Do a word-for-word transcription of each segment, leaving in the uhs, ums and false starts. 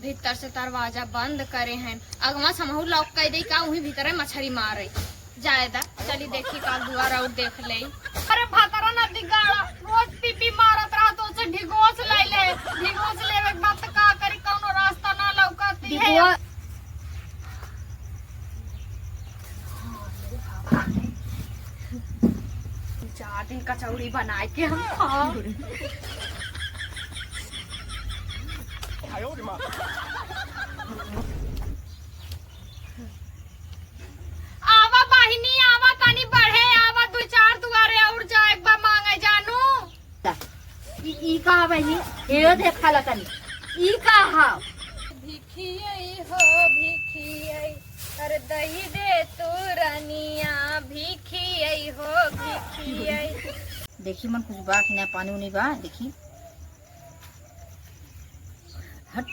भीतर से दरवाजा बंद करे हैं। अगवा से हमहू lock कइ देई का, उही भीतरे मछरी मारे। जाए दा, चली देखी का दुआर और देख लेई। अरे भतरा नदी गाड़ा, रोज पी पी मारत रहा, तो उसे ढिगोस ले ले। ढिगोस लेवे के बाद त का करी, कौनो रास्ता ना लौकत है। ढिगोस। चार दिन कचौड़ी बनाए के हम खाओ। आवा बहिनी, आवा, तनी बढ़े आवा, दू चार दुआरे और जाए बा मांगे जानू। ई, ई का बहिनी? एयो देखा ला तनी। ई का हा? भिखियै हो भिखियै, अरे दई दे तू रनिया, भिखियै हो भिखियै। देखी मन कुछ बा कि ना, पानी उनी बा, देखी। हट।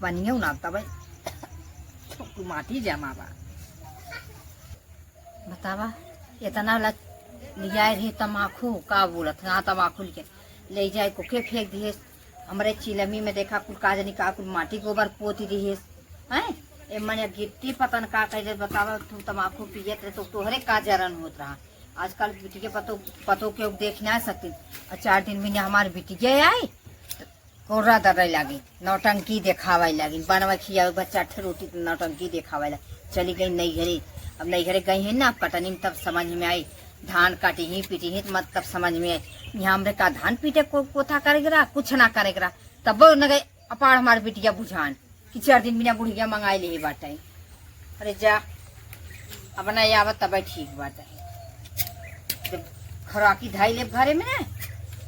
पनिया उनारता भाई। माटी जमा बा। बतावा, इतना ला लियाए रही तमाखू, का बोलत है? हाँ, तमाखू लेके ले जाए को के फेंक दिए। हमरे चिलमी में देखा कुल का जानी का कुल माटी गोबर पोती दिए। हैं? ए मने गिट्टी पतन का कह दे, बतावा, तू तमाखू पियत रहे तो तोहरे का जरन होत रहा। आजकल बिटिया पतो, पतो के देख ना सकती। और चार दिन में हमारे बिटिया आई, कोर्रा दर्रे लागी, नौटंकी देखावे लागी, बनवे खियावे बच्चा ठे रोटी त नौटंकी देखावे लागी। चली गई नैहरे। अब नैहरे गई है ना, अब कटनी में तब समझ में आई, धान काटी ही पीटी ही त मत तब समझ में आई। यहाँ हमरे का धान पीटे को कोथा करे के रहा, कुछ ना करे के रहा। तब न गई अपार हमार बिटिया बुझान कि चार दिन बिना बुढ़िया मंगाई ले बाटे। अरे जा, अपना आवत तबे ठीक बाटे। जब खुराकी धाई लेब घरे में ना,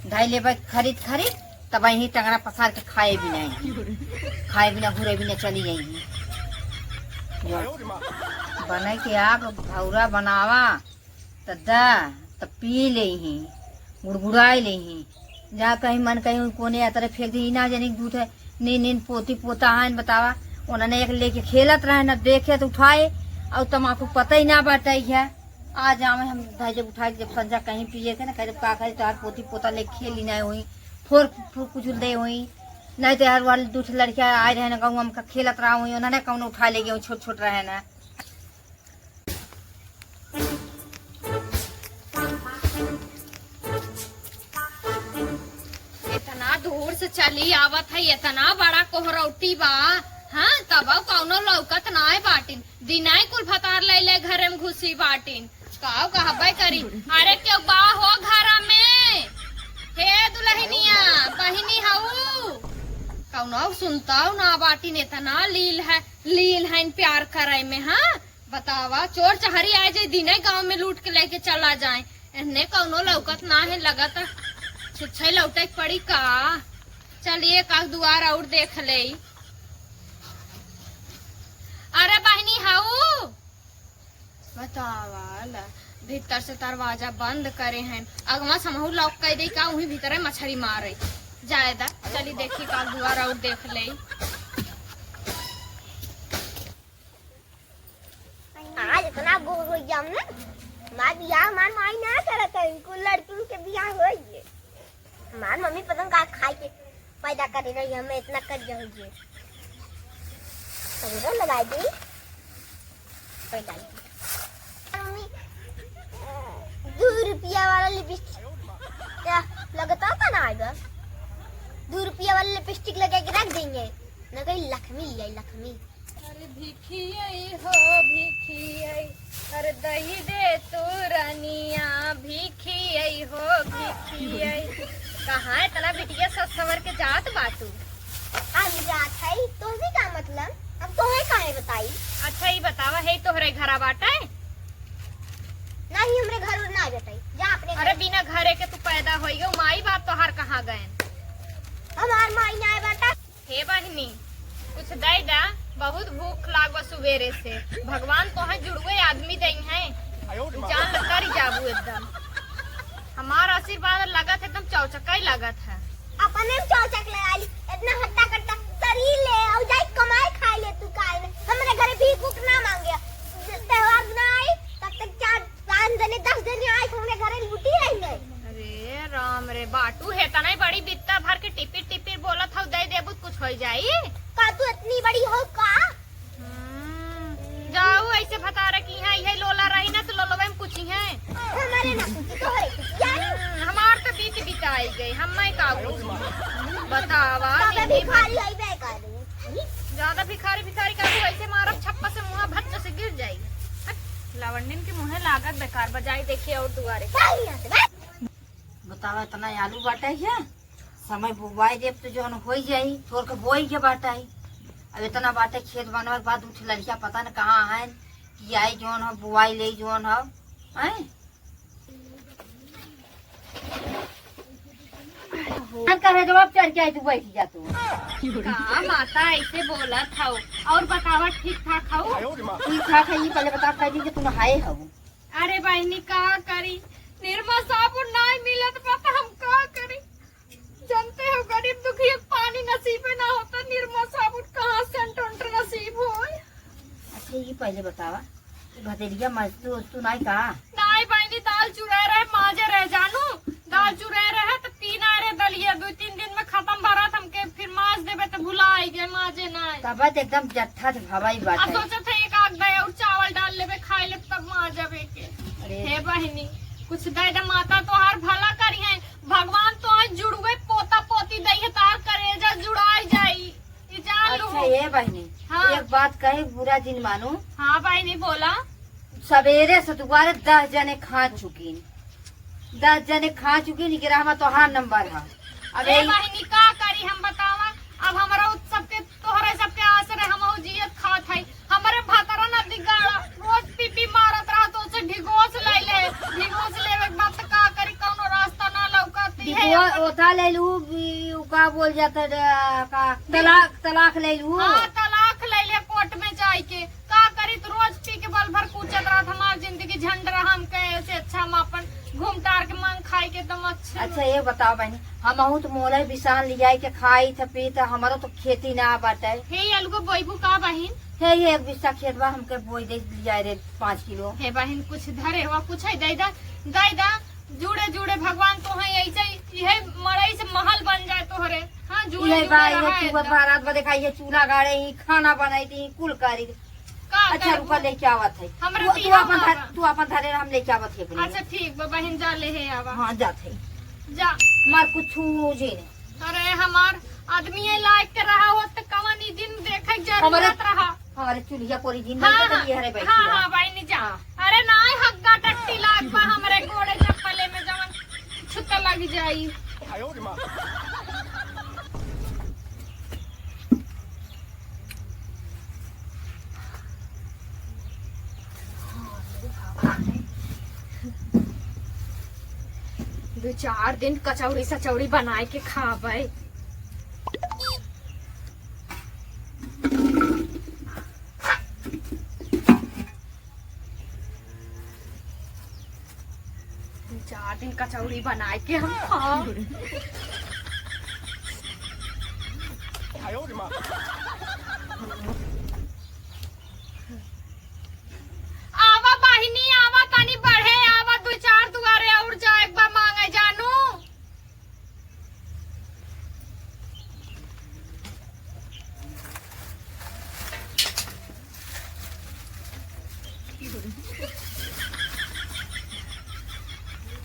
धाई लेब खरीद खरीद, तब यहीं टंगरा पसार के खाए भी नहीं, खाए बिना घुरे बिना चली जाएंगी। बने के आग भौरा बनावा, त दा, त पी लेही, गुड़गुड़ाए लेही। जा कहीं मन कहीं कोने अतरे फेंक दी, ना जानी दूध है, नीन नीन पोती पोता हैं, बतावा। उन्होंने एक लेके खेलत रहे, न देखे त उठाए, और तमाकू पता ही ना बाटे है। आ जावे हम धाई जब उठाए के जब संझा कहीं पिए के ना, कहे जब का करे, तोहार पोती पोता लेके खेली ना होई, फोर फूर कुचुल दे होई, नहीं तो यार वाले दू ठे लड़कियां आए रहे ना गाँव में, खेलत रहा होई, उन्होंने कौन उठा ले गए, छोट छोट रहे ना। इतना दूर से चली आवत है, इतना बड़ा कोहरौटी बा, हाँ, तब कौनो लौकत नाय बाटिन। दिनाई कुल भतार ले ले घरे में घुसी बाटिन, काव कहबे करी। अरे क्यों बा हो घर में? हे दुल्हनिया, बहिनी हऊ, कौनो सुनताऊ ना बाटिन, इतना लील है, लील है प्यार करे में, हाँ। बतावा, चोर चहरी आए जाए, दिने गांव में लूट के लेके चला जाए, एहने कौनो लौकत ना है, लगत छुच्छे लौटे के पड़ी का। चलिए, का दुआर और देख ले। अरे बहिनी हऊ, बतावा ला, भीतर से दरवाजा बंद करे हैं, अगवा समहू lock कर दे का, वहीं भीतर मछरी मारे। जाए दा, चली देखी का दुआर और देख ले। आज इतना गोर हो गया हमने। हमार बियाह हमार माई ना करत है, इनको लड़किन के बियाह होइए। हमार मम्मी पता न का खाए के पैदा करे रही, हमें इतना कर जाओगे। सगरो लगाई दी, पैदा दी। मम्मी, दो रुपया वाला लिपस्टिक, क्या लगता था ना आएगा? दो रुपया वाला लिपस्टिक लगा के रख देंगे, न कहीं लक्ष्मी ले आई, लक्ष्मी। अरे भिखियै हो भिखियै, अरे दही दे तू रनिया, भिखियै हो भिखियै। कहाँ इतना बिटिया सज संवर के जात बाटू? हम जात है, तोहसे का मतलब? हम तोहे काहे बताई? अच्छा, ई बतावा, है तोहरे घरा बाटे? नहीं, हमरे घर उर ना बेटाई, जा अपने अरे घर। बिना घरे के तू पैदा होई गयो, माई बाप तोहार कहाँ गए? हमार माई ना बेटा। हे बहिनी, कुछ दे दा, बहुत भूख लाग बा सुबेरे से। भगवान तोहे जुड़ुए आदमी दई हैं, जान ल करी जाबू एकदम। हमार आशीर्वाद लगत है, एकदम चौचकाई लगत है। अपने में चौचक लगा ली, इतना हट्टा कट्टा शरीर ले, और जाई कमाए खाए ले तू काहे में। हमरे घरे भीख उख ना मांगे, त्योहार ना आई, तब तक चार पाँच जने, दस जने आए, हमरे घरे लूटी रही है। अरे राम रे, बाटू है तना बड़ी बित्ता भर के टिपिर टिपिर बोलत हौ, दे देबू त कुछ होइ जाई। का तू इतनी बड़ी हो का? हम्म, जाऊ ऐसे भतारा की यहाँ, इहे लोला रही ना तो लोलवे में कुछ ही है। हमारे ना कुछ तो है, जानी? हम्म, हमार तो बीत बिताई गई, हम मैं का कुछ बतावा, तबे भिखारी होइबे करू। ज्यादा भिखारी, भिखारी का तू ऐसे मारब छप्पा से मुँह भच्च से गिर जाई। हट, लावंडिन के मुँहे लागत बेकार, बजाई देखिए और दुआरे। चल यहाँ से, बस। बतावा, इतना आलू बाटे है, समय बुआई देब तो जौन होइ जाई, तोर के बोई के बाटे। अब इतना बाटे, खेत बनवा के बाद उठ लड़किया पता न कहाँ है कि आई जौन हो बुआई ले जौन हो, हैं? हम कहे जवाब चढ़ के आई, तू बैठ जा तू। का माता ऐसे बोलत हौ? और बतावा, ठीक ठाक हौ? ठीक ठाक है, ये पहले बता, कह दी कि तू नहाए हौ। अरे बहिनी, का करी, निरमा साबुन नाई मिलत बा, त हम का करी? जानते हो, गरीब दुखिया के पानी नसीबे ना होता, निरमा साबुन कहाँ से अंट उंट नसीब होय? अच्छा, ये पहले बतावा, कि भदेरिया मस्तू उस्तू नाई का? नाई बहिनी, दाल चुराए रहे, माजे रहे जानू, दाल चुराए रहे, त पीना रे दलिया, दो तीन दिन में खत्म भरत हमके, फिर माज देबे त भुलाई गए, माजे नाई। तब तो एकदम जत्था से भवाई बात अब है। सोचत है एक आध दे और चावल डाल लेबे, खाए लेब तब माजबे के। अरे। हे बहिनी, कुछ दे दे माता, तोहार भला करी है भगवान, तोहार जुड़ुए पोता पोती दई है, तार करेजा जुड़ाई जाई। ई जान लू। अच्छा, ये बहिनी, हाँ। एक बात कहे, बुरा जिन मानू। हाँ बहिनी, बोला। सवेरे से दुआरे दस जने खा चुकी, दस जने खा चुकी, निकरा हमा तोहार नंबर है। अब ए यही बहिनी, का करी हम बतावा, अब हमरा उ सबके, तोहरे सबके आसरे हमहू जियत खात है। हमरे भतरा ना दिगाड़ा, रोज पीपी मारत रहा, तो उसे डिगोस ले ले, डिगोस लेवे के बाद त का करी, कौनो रास्ता ना लौकत है। डिगोस ओथा ले लू, बी-, उ का बोल जाता है, का, तलाक, तलाक ले लू। हाँ, तलाक ले ले कोर्ट में जाई के। का करी, तो रोज पी के बल भर कूचत रहत, हमार जिंदगी झंड रहा, हमके ऐसे अच्छा हम अपन घूम टार के मांग खाई के एकदम अच्छे अच्छा, रहे। ये बताओ बहिनी, हमहू तो मोले बिसान लियाई के खाई थे, पी थे, हमारो तो खेती ना बाटे। हे, अलगो बोइबू का बहिन? हे, ये एक बिस्सा खेत बा, हमके बोई दे लियाए रे पाँच किलो। हे बहिन, कुछ धरे हुआ, कुछ है, दे दा, दे दा। जुड़े जुड़े भगवान तोहे ऐसे, इहे मड़ई से महल बन जाए तोहरे। हाँ, जुड़े इहे जुड़े बा, इहे रहा तू एकदम। बारात बा, देखा, ये चूल्हा गाड़े ही, खाना बनाई थी, कुल करी। का अच्छा, करबू? रुका, लेके आवत है। हमरा तू, तू बियाह अपन बा। धर, तू अपन धरे, हम लेके आवत है अपने। अच्छा, ठीक बा, बहिन, जा ले है आवा। हाँ, जात है। जा। मार कुछ छू जे ने। अरे, हमार आदमी ये लायक के रहा होत, त कवन ई दिन देखे के हमरे जरूरत रहा? हमारे चूल्हिया कोरी जिंदा हाँ, के हाँ, लिए हरे बैठी हाँ, बा। हाँ, बहिनी जा। हाँ। अरे नाय हग्गा टट्टी लाग बा हमरे गोड़े चप्पले में जवन छुत्ता लग जाई। दो चार दिन कचौड़ी सचौड़ी बनाए के खाबे। दो चार दिन कचौड़ी बनाए के हम खाब। आवा बहिनी, आवा, तनी बढ़े आवा, दो चार दुआरे और जाए बा मांगे जानू।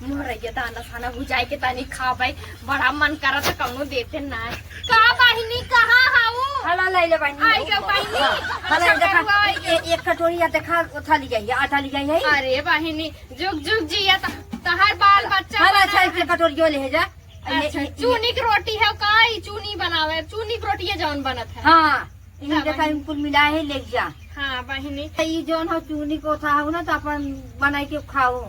मोहरैया दाना साना भुजाए के तनी खाबै, बड़ा मन करत कौनो देते ना। का बहिनी, कहाँ हऊ? हला ले ले बहिनी। आई गयो बहिनी। हाँ, हला अच्छा, देखा, करुआ आई गयो। ए-, एक कटोरी या देखा, ओथा लिया है, आटा लिया है। अरे बहिनी, जुग जुग जिया, त-, तहार बाल बच्चा हला, अच्छा, बना एक कटोरी जो ले जा। ये, अच्छा, ये, ये चूनी की रोटी है का? ई चूनी बनावे, चूनी की रोटी ये जौन बनत है। हाँ, इन्हीं हाँ, देखा, बहिनी। इनकुल मिला है, ले जा। हाँ, बहिनी। तो ई जौन हो चूनी को था हो ना, तो अपन बनाई के खाओ।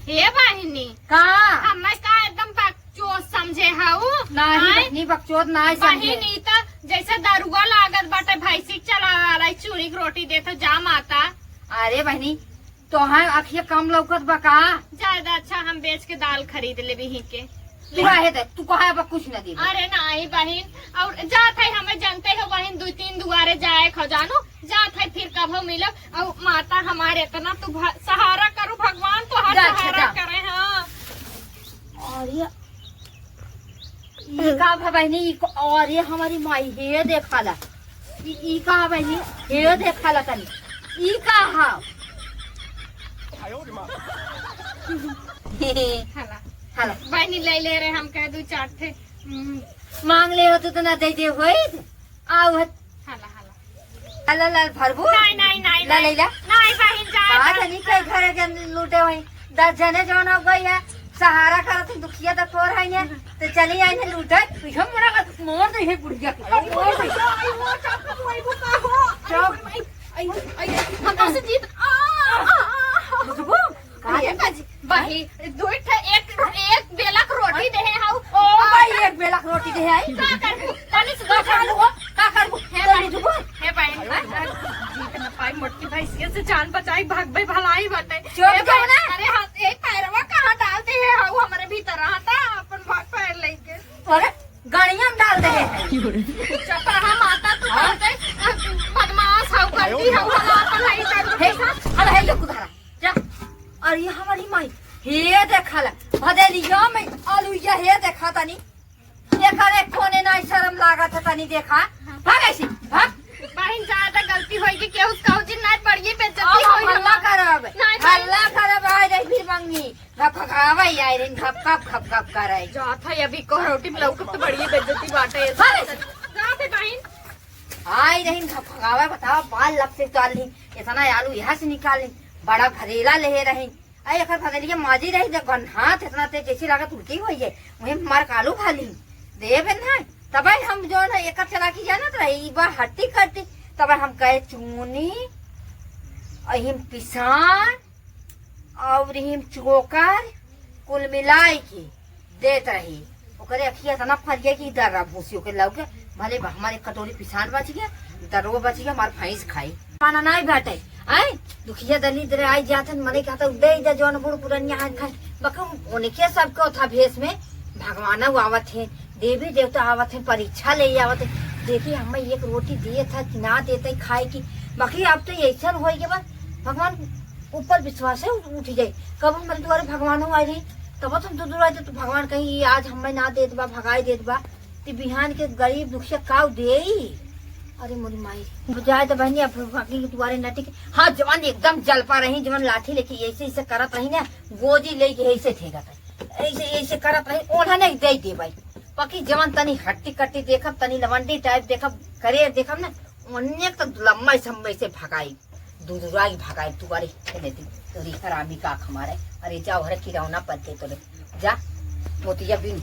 हे बहिनी। का? हमें का एकदम बकचोद समझे हऊ? नाही, आय? बहिनी, बकचोद नाही समझे। बहिनी, त जैसे दरुआ लागत बाटे, भैंसी के चलावे वाला, ई चूनी की रोटी देत हो, जा माता। अरे बहिनी, तोहार अखिया कम लौकत बा का? ज्यादा अच्छा हम बेच के दाल खरीद लेबे ही के। तू रहे दे, तू कहा अब कुछ न देबे। अरे नाही बहिन, और जात है, हमें जानते हो बहिन, दो तीन दुआरे जाए खो जानू, जात है फिर कभो मिलब। और माता हमारे इतना तू भ-, सहारा करू, भगवान तोहार जा, अच्छा, सहारा जा। करे, हाँ। और ये का भा बहिनी, ई क-, अरे हमारी माई, हे देखा ला। ई, ई का बहिनी, हे देखा ला तनी। ई का हा? हाला। हाला। बहिनी ले ले रहे, हम कह दू चार ठे। हम्म। मांग ले हो तो, तो ना दे दे होई। आओ हट। हाला, हाला। ला, ला, ला, भरबू? नहीं, नहीं, नहीं, ला, नहीं। ले ला। नहीं, बहिन, जाए का दे। जनी के घर के लूटे होई? दस जने जौन हो गई है, सहारा करत ही, दुखिया तो तोर है ने, तो चली आई ने लूटे। तुझे मोरा का मोर दे है बुढ़िया के, मोर दे। आई, वो चाकू, आई, वो का हो? चुप। आई, आई, आई, हम तो से जीत, आ, आ, आ, आ। बुझबू? का ये है? बाजी, बाही, दो ठे, एक, एक बेलक रोटी दे है, हाउ। ओ भाई, एक बेलक रोटी दे है। का करबू? तनी से का करबू? का करबू? हे तो भाई, बुझबू? हे भाई, जीत न पाई, मोटकी भैंसिया से जान बचाई, भाग भाई भलाई बाटे। चुप हे भाई, जाओ ना। अरे हाँ, ए पैरवा कहाँ डाल दे है, हाउ हमरे भीतर आता, अपन भाग पैर लेके। अरे, गड़िया में डाल दे है। चपराहा माता तू हाँ? कहते, बदमाश हाउ, गलती हाउ, हला अपन नहीं करू। हे, अब है ये कुदारा। जा। और ये हमारी माई, हे देखा ला, भदेलिया में आलू ये हे देखा तनी, एकर एक कोने नाई शर्म लागत है तनी देखा, भाग ऐसी, भाग। बहिन ज्यादा गलती होई कि केहू कहू जी नाई पड़िए बेइज्जती अब होई हल्ला हमार। करब, नाई पड़ी। हल्ला करब, आए रही फिर मंगी, घप घप आवे, आए रही घप घप घप घप करे। जात है अभी को रोटी में लौकब तो बड़िए बेइज्जती बाटे। भाग ऐसी। जात है बहिन। आई रही घप घप आवे, बताओ, बाल लप से उतार ली, इतना आलू यहाँ से निकाल ली, बड़ा भरेला ले रही, अरे एकर भदेलिया माजी रही, जब गन्हात इतना तेज जैसे लागत उल्टी होई है, वहीं मार कालू भाली देबे ना। तबे हम जौन है एकर चलाकी जानत रही, ई बा हट्टी कट्टी। तबे हम कहे चूनी, अहिम पिसान, और हिम चोकर, कुल मिलाई के देत रही। ओकरे अखिया इतना फरिया कि दर्रा भूसी ओके लौके, भले बा-, हमारे कटोरी पिसान बच गया, दर्रो बच गया, हमार भैंस खाई। खाना नाई बाटे, आए, दुखिया दलिद्र आई जात हन, मने कहता, "दे दे जौन बूढ़ पुरनिया है खाए।" बकम उनके सबके ओथा भेष में भगवान आवत है, देवी देवता आवत है, परीक्षा ले आवत है। देखी, हमें एक रोटी दिए था कि ना देते खाए की, बाकी अब तो ऐसन होई के बा, भगवान ऊपर विश्वास है, उठ जाए। कब हम दुआरे भगवान हो आई रही, तब तो हम तो दुआरे तो भगवान कहीं, "ये आज हमें ना देत बा, भगाई देत बा।" ती बिहान के गरीब दुखिया काऊ देई? अरे मोरी माई, जाए तो बहनी, अब बाकी के दुआरे नटी के, हाँ, जवन एकदम जलपा रही, जवन लाठी लेके ऐसे ऐसे करत रही ना, गोजी लेके ऐसे ठेकत रही, ऐसे ऐसे करत रही, ओन्हा नहीं दे दे भाई। बाकी जवन तनी हट्टी कट्टी देखब, तनी लवंडी टाइप देखब, करेर देखब ना, ओन्ने तो लम्बा से हम ऐसे भगाई। दुदुराई भगाई दुआरे खेले दी, तोरी हरामी का खमारे। अरे जाओ, हरे किरौना पत्ते तोरे, जा, मोतिया बिन